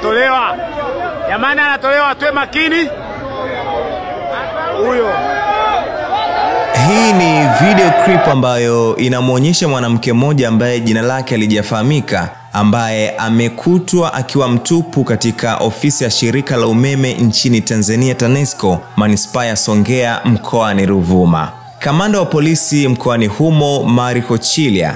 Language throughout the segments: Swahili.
Anatolewa. Jamani, anatolewa, tuwe makini. Huyo. Hii ni video clip ambayo inamuonyesha mwanamke mmoja ambaye jina lake halijafahamika, ambaye amekutwa akiwa mtupu katika ofisi ya shirika la umeme nchini Tanzania TANESCO, manispaa ya Songea mkoani Ruvuma. Kamanda wa polisi mkoani humo Mariko Chilia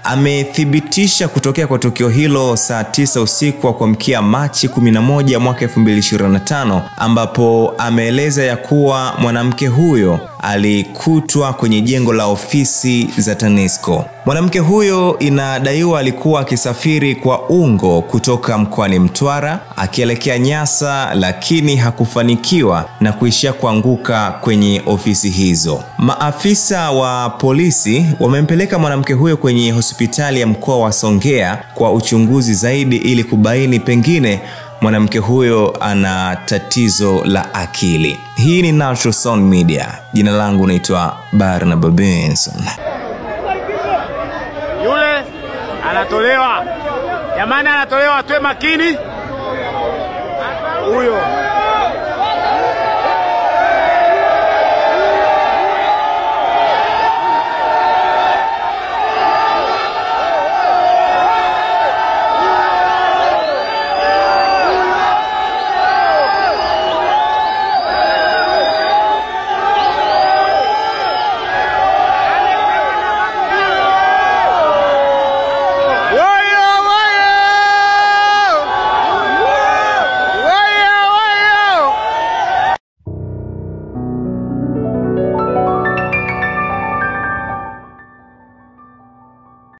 amethibitisha kutokea kwa tukio hilo saa 9 usiku wa kuamkia Machi 11 mwaka 2025, ambapo ameeleza ya kuwa mwanamke huyo alikutwa kwenye jengo la ofisi za TANESCO. Mwanamke huyo inadaiwa alikuwa akisafiri kwa ungo kutoka mkoani Mtwara akielekea Nyasa, lakini hakufanikiwa na kuishia kuanguka kwenye ofisi hizo. Maafisa wa polisi wamempeleka mwanamke huyo kwenye hospitali ya mkoa wa Songea kwa uchunguzi zaidi ili kubaini pengine mwanamke huyo ana tatizo la akili. Hii ni Natural Sound Media. Jina langu naitwa Barnaba Benson. Yule anatolewa. Jamani, anatolewa, tuwe makini. Huyo.